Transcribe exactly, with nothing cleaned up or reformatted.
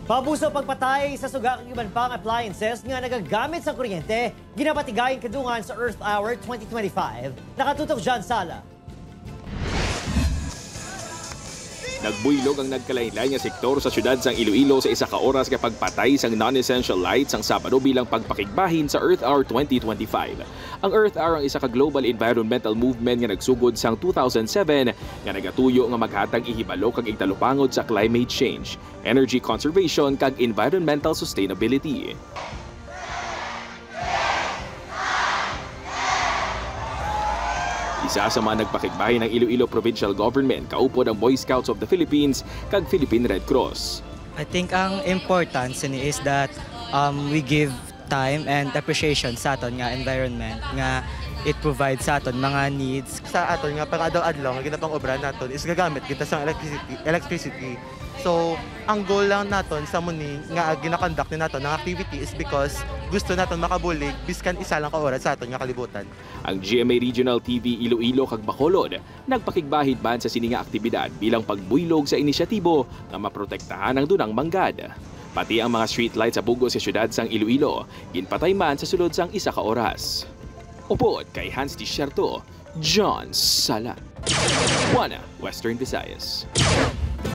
Pabuso pagpatay sa suga kag iban pang appliances nga nagagamit sa kuryente, ginapatigayon kadungan sa Earth Hour twenty twenty-five. Nakatutok John Sala. Nagbuylog ang nagkalain-lain nga sektor sa siyudad sang Iloilo sa isa ka oras nga pagpatay sang non-essential lights sang Sabado bilang pagpakigbahin sa Earth Hour twenty twenty-five. Ang Earth Hour ang isa ka global environmental movement nga nagsugod sang two thousand seven nga nagatuyo nga maghatag ihibalo kag igtalupangod sa climate change, energy conservation, kag environmental sustainability. Isa sa mga nagpakigbahin ang Iloilo Provincial Government, kaupod ang Boy Scouts of the Philippines kag Philippine Red Cross. I think ang importance sini is that um, we give time and appreciation sa aton nga environment nga it provides sa aton mga needs. Sa aton nga pang-adlaw-adlaw nga ginapang-obra naton is gagamit kita sa electricity, electricity. So, ang goal lang naton sa muni nga ginakonduct ni naton ang activity is because gusto naton makabulig biskan isa lang ka oras sa aton nga kalibutan. Ang G M A Regional T V Iloilo kag Bacolod nagpakigbahin man sa sini nga aktibidad bilang pagbuylog sa inisyatibo nga maprotektahan ang dunang manggad. Pati ang mga streetlight sa bug-os nga siyudad sang Iloilo ginpatay man sa sulod sang isa ka oras. Upod kay Hans Desierto, John Sala, One Western Visayas.